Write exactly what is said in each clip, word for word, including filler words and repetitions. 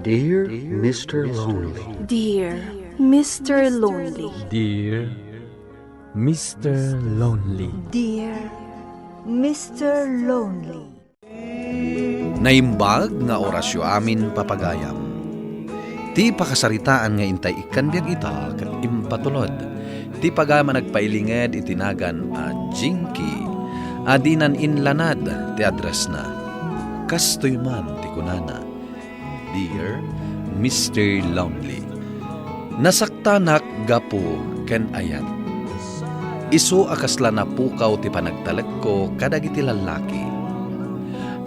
Dear Mister Lonely. Dear Mister Lonely. Dear Mister Lonely. Dear Mister Lonely. Naimbag nga orasyo amin, papagayam. Ti pakasaritaan nga intay ikkan biag ita ket impatulod ti pagayam a nagpailinged iti nagan a Jinky a dinan inlanad ti addressna. Kastoy man ti kunana, "Dear Mister Lonely, nasaktanak gapu ken ayat. Isu a kasla napukaw ti panagtalekko kadagiti lallaki.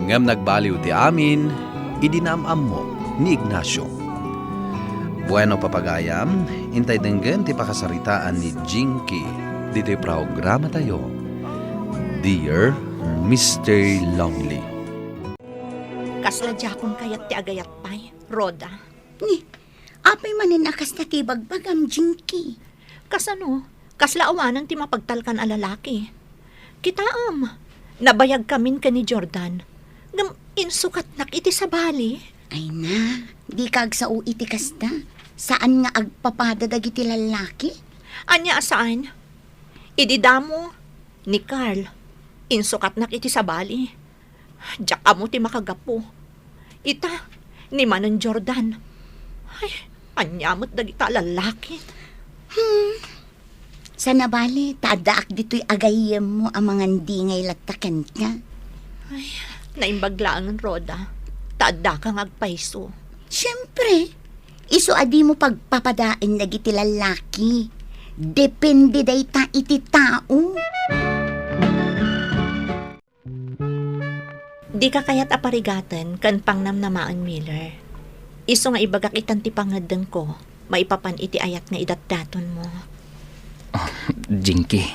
Ngem nagbaliw ti amin idi naam-ammo ni Ignacio." Bueno, papagayam, intay denggen ti pakasaritaan ni Jinky ditoy programatayo, Dear Mister Lonely. Kasla diakon kayat ti agayat pay, Rhoda. Ni, apay manen a kasta ti bagbagam, Jinky? Kasano? Kasla awanen ti mapagtalkan a lalaki. Kitaem, nabayagkamin ken ni Jordan. Ngem insukatnak iti sabali. Ay na, dika agsao iti kasta. Saan nga agpapada dagiti lallaki? Ania a saan? Idi damo ni Carl, insukatnak iti sabali. Diak ammo ti makagapu. Ita, ni manen Jordan. Ay, ania met dagita a lallaki? Hmm. Sana bale, ta addaak ditoy agayyemmo a mangandingay latta kenka. Ay, naimbag laengen, Rhoda. Ta addaka nga agpayso. Siempre, isu a dimo pagpapadaen dagiti lallaki. Depende dayta iti tao. Dika kayat a parigaten ken pangnamnamaen, Miller. Isu nga ibagak itan ti pangngeddengko maipapan iti ayat nga idatdatonmo. Ah, Jinky.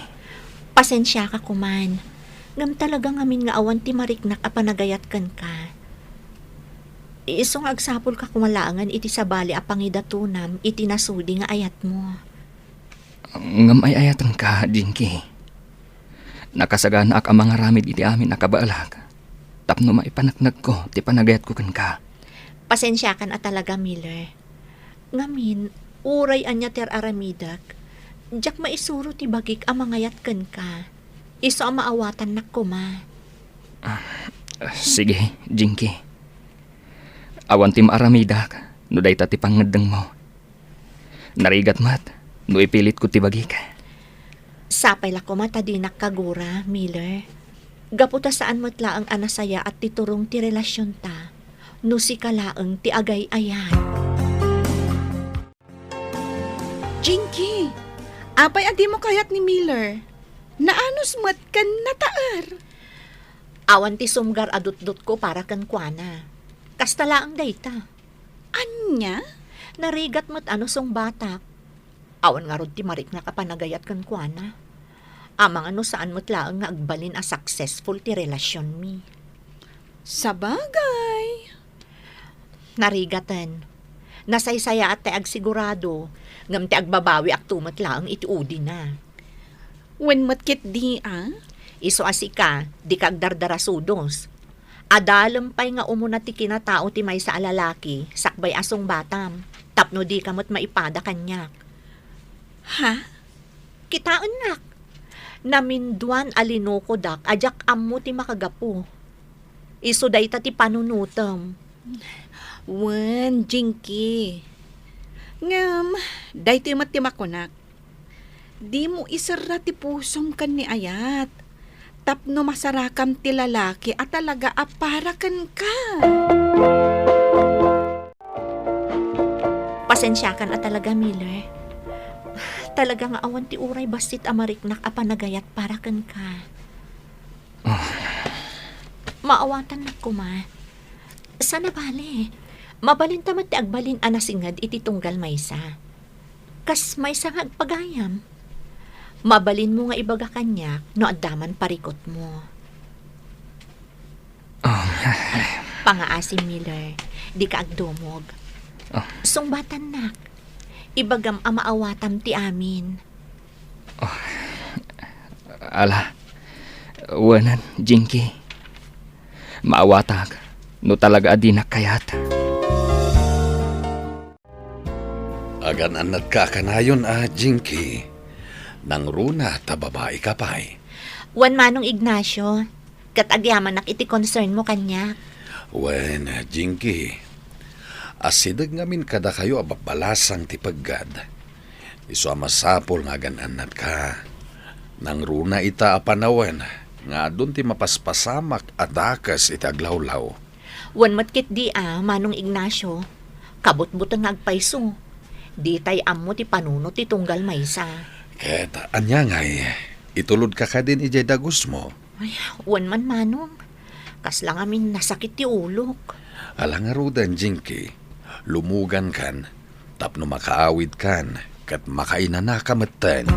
Pasensiaka koman. Ngem talaga ngamin nga awan ti mariknak a panagayat kenka. Isu nga agsapulka koma laengen iti sabali a pangidatonam iti nasudi nga ayatmo. Ngem ay-ayatenka, Jinky. Nakasaganaak a mangaramid iti amin a kabaelak tapno maipaneknekko ti panagayatko kenka. Pasensiakan a talaga, Miller. Ngamin, uray ania ti ar-aramidek, diak maisuro ti bagik a mangayat kenka. Isu a maawatannak koma. Ah, sige, Jinky. Awan ti maaramidak no dayta ti pangngeddengmo. Narigat met no ipilitko ti bagik. Sapay la koma ta dinak kagura, Miller. Gapu ta saan met laeng a nasayaat ti turong ti relasionta no sika laeng ti agay-ayat. Jinky, apay a dimo kayat ni Miller? Naanus met ken nataer. Awan ti sumgar a dutdotko para kenkuana. Kasta laeng dayta. Ania? Narigat met a no sungbatak. Awan ngarud ti mariknak a panagayat kenkuana. Amangan no saan met laeng nga agbalin a successful ti relasionmi. Sabagay. Narigaten. Nasaysayaat ti agsigurado, ngem ti agbabawiakto met laeng iti udina. Wen met ketdi a? Isu a sika, dika agdardarasudos. Adalem pay nga umuna ti kinatao ti maysa a lalaki sakbay a sungbatam, tapno dika met maipada kaniak. Ha? Kitaennak. Naminduan a linokodak a diak ammo ti makagapu. Isu dayta ti panunotem. Wen, Jinky. Ngem, daytoy met ti makunak. Dimo iserra ti pusom ken ni ayat tapno masarakam ti lalaki a talaga a para kenka. Pasensiakan a talaga, Miller. Talaga nga awan ti uray bassit a mariknak a panagayat para kenka. Ah. Maawatannak koma. Sana bale, mabalinta met ti agbalin a nasinged iti tunggal maysa. Kas maysa nga agpagayam, mabalinmo nga ibaga kaniak no adda man parikutmo. Ah. Pangaasim, Miller, dika agdumog. Ah. Sungbatannak. Ibagam a maawatam ti amin. Ah. Ala, wen, Jinky. Maawatak no talaga a dinak kayat. Gan-annatka a kanayon a, Jinky. Nangruna ta babai ka pay. Wen, Manong Ignacio, ket agyamanak iti concern mo kaniak. Wen, Jinky, asideg ngamin kadakayo a babbalasang ti peggad. Isu a masapul nga agan-annatka. Nangruna ita a panawen nga adun ti mapaspasamak a dakes iti aglawlaw. Wen met ketdi a, Manong Ignacio, kabutbuteng nga agpayso. Ditay ammo ti panunot ti tunggal maysa. Ket ania ngay, itulodka kadin idiay dagusmo? Ay, wen man, Manong. Kasla ngamin nasakit ti ulok. Ala ngaruden, Jinky, lumugankan tapno makaawidkan ket makainanaka metten.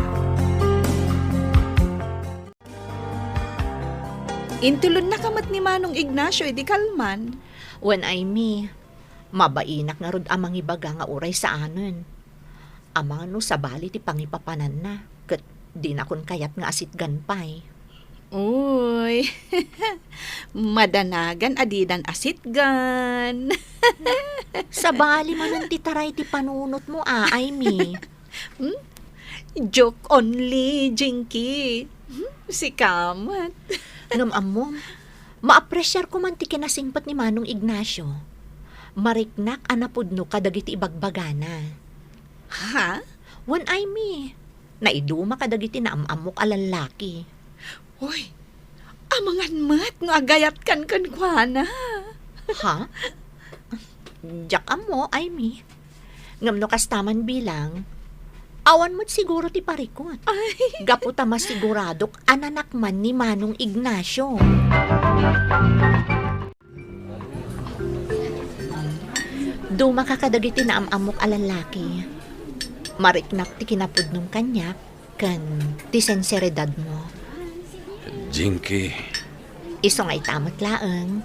Intulonnaka met ni Manong Ignacio idi kalman. Wen, Aimee, mabainak ngarud a mangibaga nga uray saanen. Amangan no sabali ti pangipapananna, ket dinakon kayat nga asitgan pay. Uy, madanagan a didan asitgan. Sabali manen ti taray ti panunotmo, Aimee. Hmm? Joke only, Jinky. Hmm? Sika met. Ngem ammom, maapresiarko man ti kinasingpet ni Manong Ignacio. Mariknak a napudno kadagiti ibagbagana. Ha? Wen, Aimee, naiduma kadagiti naam-ammok a lallaki. Uy, amangan met no agayatkan kenkuana. Ha? Diak ammo, Aimee. Ngem no kasta man bilang, awan met siguro ti parikut. Ay. Gapu ta masiguradok a nanak man ni Manong Ignacio. Dumaka kadagiti naam-ammok a lallaki. Mariknak ti kinapudnom kaniak ken ti sinseridadmo. Jinky. Isu nga ita met laeng,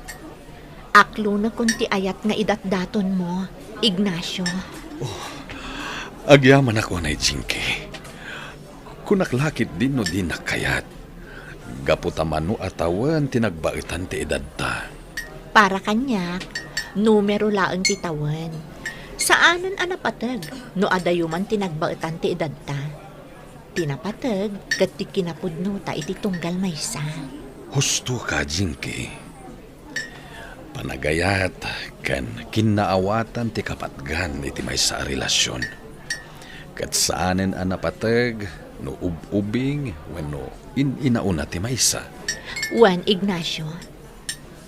aklonekon ti ayat nga idatdatonmo, Ignacio. Oh, agyamanak unay, Jinky. Kunak la ketdin no dinak kayat. Gapu ta mano a tawen ti nagbaetan ti edadta. Para kaniak, numero laeng ti tawen. Saanen a napateg no adayo man ti nagbaetan ti edadta. Ti napateg ket ti kinapudnota iti tunggal maysa. Husto ka, Jinky. Panagayat ken kinnaawatan ti kapatgan iti maysa a relasion. Ket saanen a napateg no ub-ubing wenno in-inauna ti maysa. Wen, Ignacio,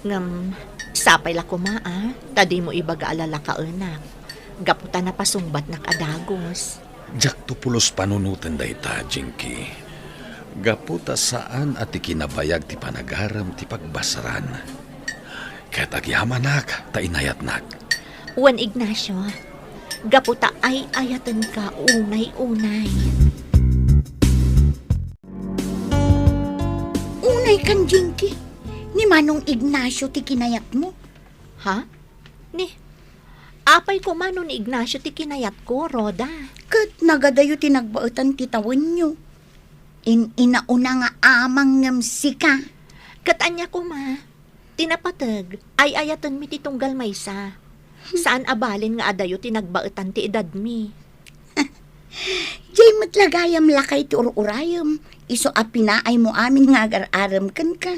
ngem sapay la koma a ta dimo ibaga a lalakaenak gapu ta napasungbatnak a dagus. Diakto pulos panunoten dayta, Jinky. Gapu ta saan a ti kinabayag ti panagarem ti pagbasaran. Ket agyamanak ta inayatnak. Wen, Ignacio, gapu ta ay-ayatenka unay-unay. Unay kan, Jinky, ni Manong Ignacio ti kinayatmo. Ha? Ni, apay koma no ni Ignacio ti kinayatko, Rhoda? Ket nagadayo ti nagbaetan ti tawenyo. In-inauna nga amang ngem sika. Ket ania koma? Ti napateg, ay-ayatenmi ti tunggal maysa. Saan a balin nga adayo ti nagbaetan ti edadmi. Jay met la gayam lakay ti ur-urayem, isu a pinaaymo amin nga agar-arem kenka.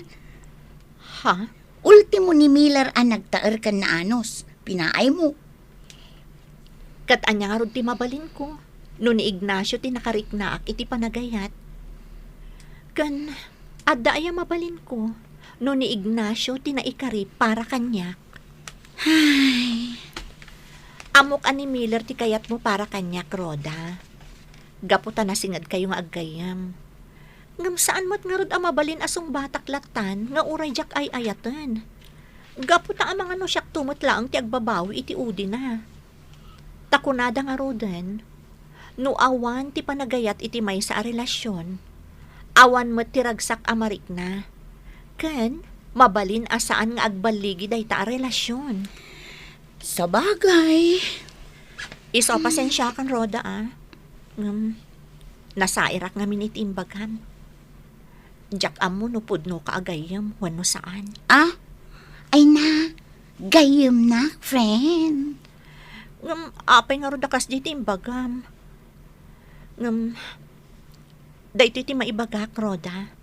Ha? Ultimo ni Miller a nagtaer ken naanus, pinaaymo. Ket ania ngarud ti mabalinko no ni Ignacio ti nakariknaak iti panagayat? Ken adda aya mabalinko no ni Ignacio ti naikari para kaniak? Ay. Ammok a ni Miller ti kayatmo para kaniak, Rhoda. Gapu ta nasingedkayo nga aggayyem. Ngem saan met ngarud a mabalin a sungbatak lattan nga uray diak ay-ayaten. Gapu ta amangan no siakto met laeng ti agbabawi iti udina. Ta kunada ngaruden, no awan ti panagayat iti maysa a relasion, awan met ti ragsak a marikna. Ken mabalin a saan nga agballigi dayta a relasion. Sabagay. Isu a pasensiakan, Rhoda, a. Ngem, nasairak ngamin iti imbagam. Diak ammo no pudnoka a gayyem wenno saan. Ah? Ay na, gayyemnak, friend. Ngem apay ngarud a kasdi ti imbagam? Ngem, daytoy ti maibagak, Rhoda.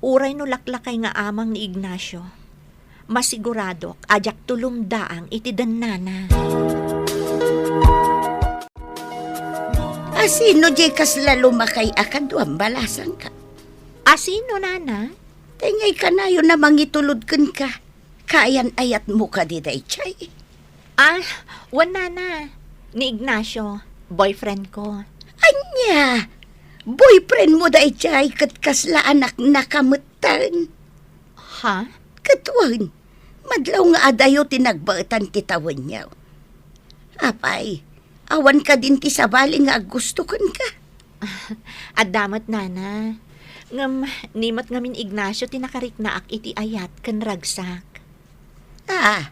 Uray no laklakay nga amang ni Ignacio, masiguradok a diak tulumdaang iti dennana. A sino diay kasla lumakay a kaduam, balasangka? A sino, nana? Tay ngay kanayon a mangitulod kenka. Kaayan-ayatmo kadi daydiay? Ah, wen, nana. Ni Ignacio, boyfriend ko. Ania? Boyfriend mo daydiay ket kasla anakna ka metten? Ha? Ket wen, madlaw nga adayo ti nagbaetan ti tawenyo. Apay, awan kadin ti sabali nga aggusto kenka? Adda met, nana. Ngem, ni met ngamin Ignacio ti nakariknaak iti ayat ken ragsak. Ah,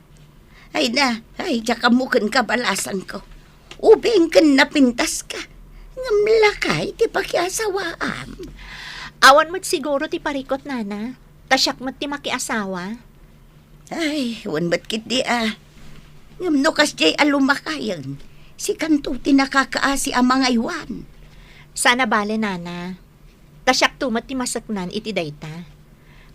ay na, ay, diak ammo kenka, balasangko. Ubing ken napintaska. Ngem lakay ti pakiasawaam. Awan met siguro ti parikut, nana. Ta siak met ti makiasawa. Ay, wen met ketdi a. Ngem no kasdiay a lumakayen, sikanto ti nakakaasi a mangaywan. Saan a bale, nana. Ta siakto met ti maseknan iti dayta.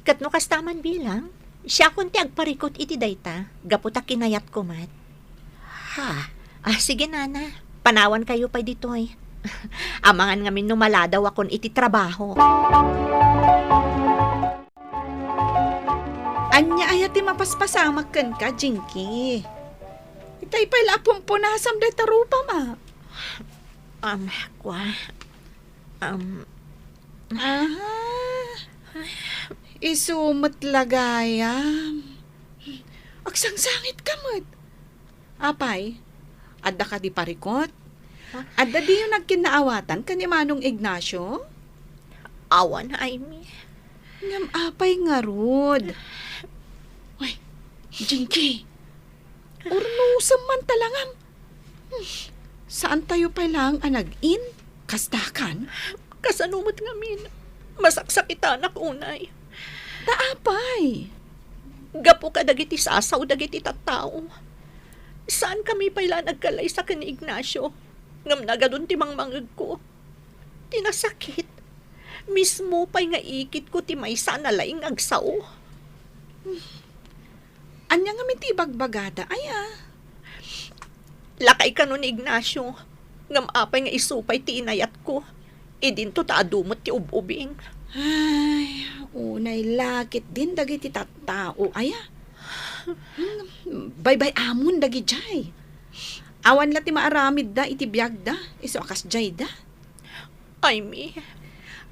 Ket no kasta man bilang, siakon ti agparikut iti dayta, gapu ta kinayatko met. Ha? Ah, sige, nana. Panawankayo pay ditoy. Amangan ngamin no maladawakon iti trabaho. Ania aya ti mapaspasamak kenka, Jinky? Itay pay la a pumpunasam dayta rupam, a? Um, kua, um, Ah, isu met la gayam. Agsangsangitka met. Apay, adda kadi parikut? Ha? Adda diyo nagkinnaawatan ken ni Manong Ignacio? Awan, Aimee. Ngem apay ngarud? Uy, Jinky, urnosem man ta la ngem. Hmm, saantayo pay laeng a nag-in? Kasta kan? Kasano met ngamin? Masaksakitanak unay. Ta apay? Gapu kadagiti sasao dagiti tattao. Saankami pay la nagkallaysa ken ni Ignacio, ngem nagadun ti mangmangegko. Ti nasakit, mismo pay nga ikitko ti maysa a nalaing nga agsao. Ania ngamin ti ibagbagada, aya? Lakay kano ni Ignacio, ngem apay nga isu pay ti inayatko. Idinto ta adu met ti ub-ubing. Ay, unay la ketdin dagiti tattao, aya? Hmm, baybay-amon dagidiay. Awan la ti maaramidda iti biagda, isu a kasdiayda. Aimee.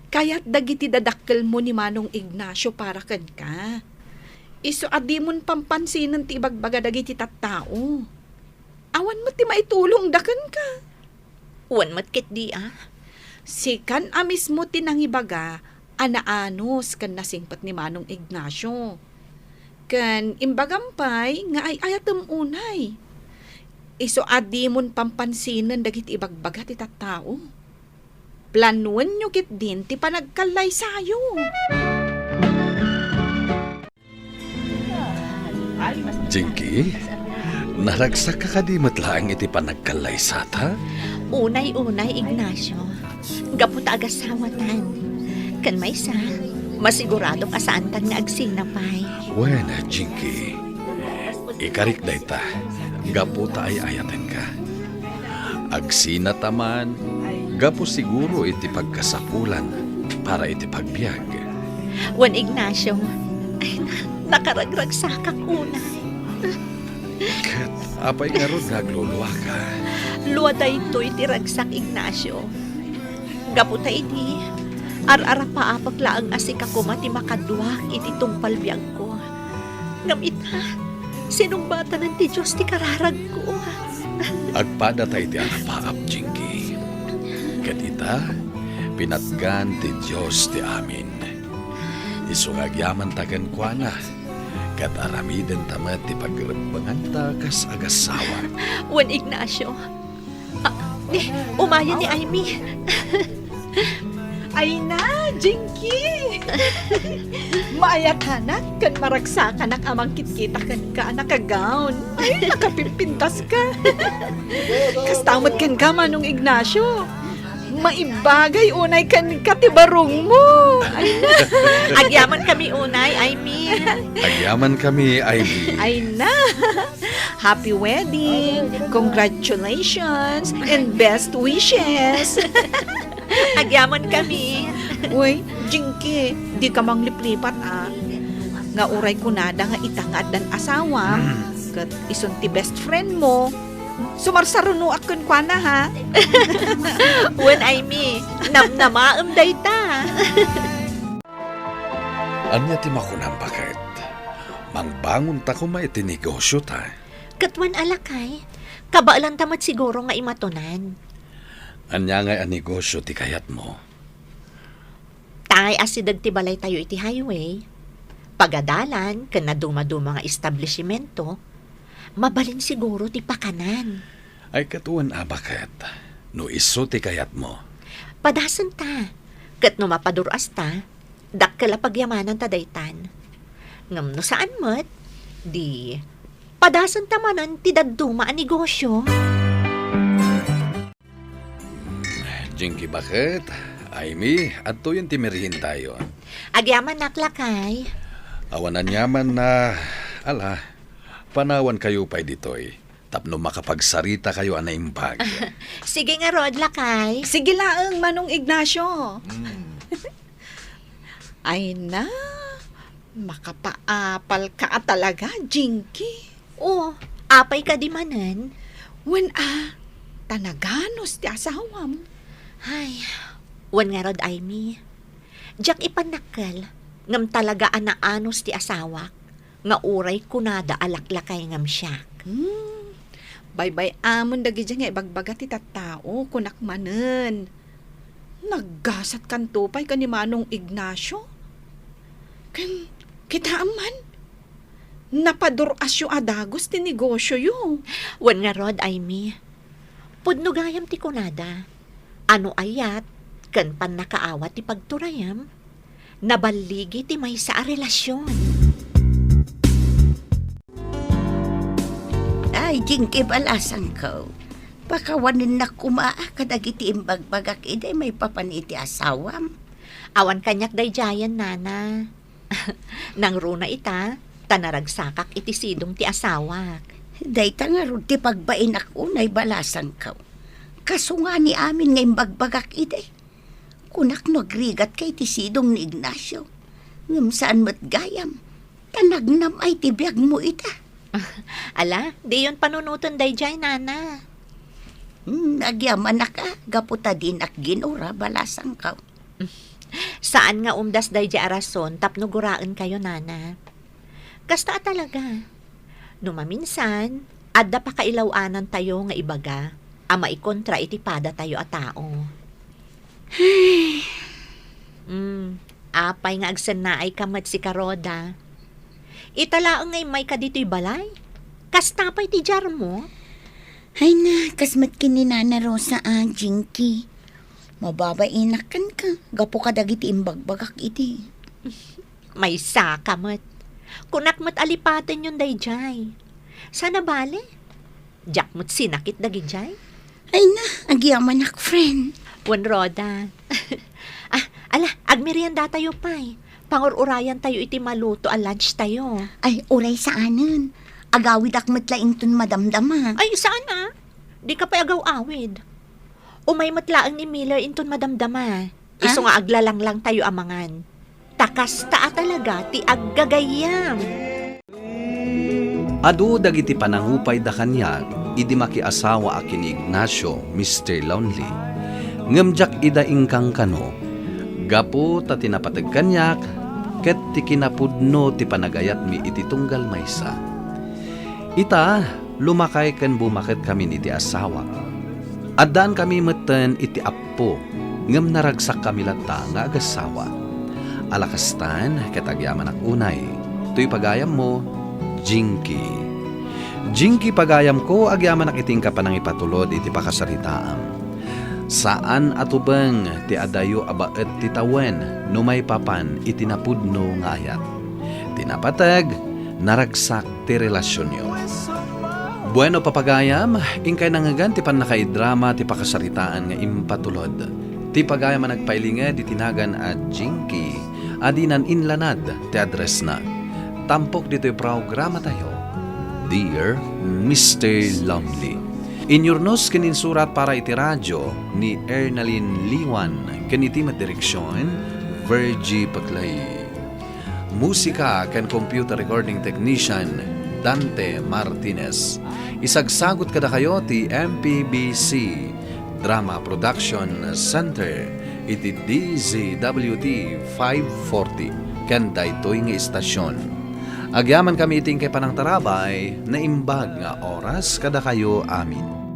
Kayat dagiti dadakkelmo ni Manong Ignacio para kenka. Isu a dimon pampansinen ti ibagbaga dagiti tattao. Awan met ti maitulongda kenka. Wen met ketdi a. Sikan a mismo ti nangibaga a naanus ken nasingpet ni Manong Ignacio. Ken imbagam pay nga ay-ayatem unay. Isu a dimon pampansinen dagiti ibagbaga ti tattao. Planoenyo ketdin ti panagkallaysayo. Jinky, naragsakka kadi met laeng iti panagkallaysata? Unay-unay, Ignacio. Gapu ta agasawatan. Ken maysa, masiguradok a saantan nga agsina pay. Wen, Jinky. Ikarik dayta, gapu ta ay-ayatenka. Agsinata man, gapu siguro iti pagkasapulan para iti pagbiag. Wen, Ignacio, ay, na-, nakaragragsakak unay. Ket apay ngarud nga agluluaka? Lua daytoy ti ragsak, Ignacio. Gapu ta idi, ar-arapaapek laeng a sika koma ti makaduak iti tungpal biagko. Ngem ita, sinumbatanen ti Dios ti kararagko. Agpadata iti arapaap, Jinky. Ket ita, pinatgan ti Dios ti amin. Isu nga agyamanta kenkuana, ket aramidenta met ti pagrebbenganta kas agassawa. Wen, Ignacio, Ah, ni, umayen ni Aimee. Ay na, Jinky! Maayatanak ken maragsakanak a mangkitkita kenka a naka-gown. Ay, nakapimpintaska. Kasta met kenka, Manong Ignacio. Maibagay unay kenka ti barongmo. Ay na. Agyamankami unay, I mean. Agyamankami, I mean. Ay na. Happy wedding! Congratulations! And best wishes! Agyamankami. Uy, Jinky, dika mangliplipat, a. Nga uray kunada nga ita nga addan asawam, ket isun ti best friend mo. Sumarsarunoak kenkuana, ha? Wen, Aimee, namnamaem dayta. Ania ti makunam, baket? Mangbangonta koma iti negosiota. Ket wen a, lakay, kabaelanta met siguro nga imatonan. Ania ngay a negosio ti kayatmo? Tay asideg ti balaytayo iti highway, pagadalan ken nadumaduma nga establishmento, mabalin siguro ti pakanan. Ay, ket wen a, baket, no isu ti kayatmo. Padasenta, ket no mapadur-asta, dakkel a pagyamananta daytan. Ngem no saan met, di padasenta manen ti dadduma a negosio. Jinky, baket, Aimee, adtoyen ti meriendayo. Agyamanak, lakay. Awan aniaman a, ala, panawankayo pay ditoy tapno makapagsaritakayo a naimbag. Sige ngarud, lakay. Sige laeng, Manong Ignacio. Mm. Ay na, makapaapalka a talaga, Jinky. O, apay kadi manen? Wen a, ta naganus ti asawam. Ay, wen ngarud, Aimee. Diak ipannakkel, ngem talaga a naanus ti asawak, nga uray kunada a laklakay ngem siak. Hmm, baybay-amon dagidiay nga ibagbaga ti tattao, kunak manen. Naggasatkanto pay ken ni Manong Ignacio? Ken, kitaem man, napadur-asyo a dagus ti negosioyo. Wen ngarud, Aimee. Pudno gayam ti kunada. A no ayat ken pannakaawat ti pagturayem, naballigi ti maysa a relasion. Ay, Jinky, balasangko. Pakawanennak koma kadagiti imbagbagak idi maipapan iti asawam. Awan kaniak daydiayen, nana. Nangruna ita, ta naragsakak iti sidong ti asawak. Dayta ngarud ti pagbainak unay, balasangko. Kasungani amin nga imbagbagak idi. Kunak no agrigatka iti sidong ni Ignacio. Ngem saan met gayam, ta nagnam-ay ti biagmo ita. Ala, diyon panunoten daydiay, nana. Hmm, agyamanak a, gapu ta dinak ginura, balasangko. Saan nga umdas daydiay a rason tapno guraenkayo, nana. Kasta a talaga. No maminsan, adda pakailaw-anantayo nga ibaga a maikontra iti padatayo a tao. Hmm, apay nga agsennaayka met, sika, Rhoda? Ita laeng nga immayka ditoy balay? Kasta pay ti diarmo? Ay na, kas met ken ni Nana Rosa a, Jinky. Mababainak kenka, gapu kadagiti imbagbagak idi. Maysaka met. Kunak met a lipatenyon daydiay. Saan a bale? Diak met sinakit dagidiay. Ay na, agyamanak, friend. Wen Rhoda. Ah, ala, agmeriendatayo pay. Pangur-urayantayo iti maluto a lunchtayo. Ay, uray saanen. Agawidak met la inton madamdama. Ay, saan a? Dika pay agaw-awid. Umay met laeng ni Miller inton madamdama. Ah? Isu nga aglalanglangtayo a mangan. Ta kasta a talaga ti aggagayyem. Adu dagiti panangupayda kaniak idi makiasawaak ken ni Ignacio, Mister Lonely. Ngem diak ida ingkankano, gapu ta ti napateg kaniak ket ti kinapudno ti panagayatmi iti tunggal maysa. Ita, lumakay ken bumaketkami iti asawak. Addaankami metten iti Apo, ngem naragsakkami latta nga agassawa. Ala kastan, ket agyamanak unay, toy pagayammo, Jinky. Jinky, pagayamko, agyamanak iti inka panangipatulod iti pakasaritaam. Saan a tubeng ti adayo a baet ti tawen no maipapan iti napudno nga ayat. Ti napateg, naragsak ti relasionyo. Bueno, papagayam, inkay nangngegan ti pannakaidrama ti pakasaritaan nga impatulod. Ti pagayam a nagpailinged iti nagan a Jinky, a dinan inlanad ti addressna. Tampok ditoy programatayo, Dear Mister Lonely. Inyurnos ken insurat para iti radyo ni Ernalyn Liwan ken iti met direksion, Virgie Paclay. Musika ken computer recording technician, Dante Martinez. Isagsagut kadakayo ti M P B C Drama Production Center iti D Z W T five forty ken daytoy nga istasyon. Agyamankami iti inkay panangtarabay, naimbag nga oras kadakayo amin.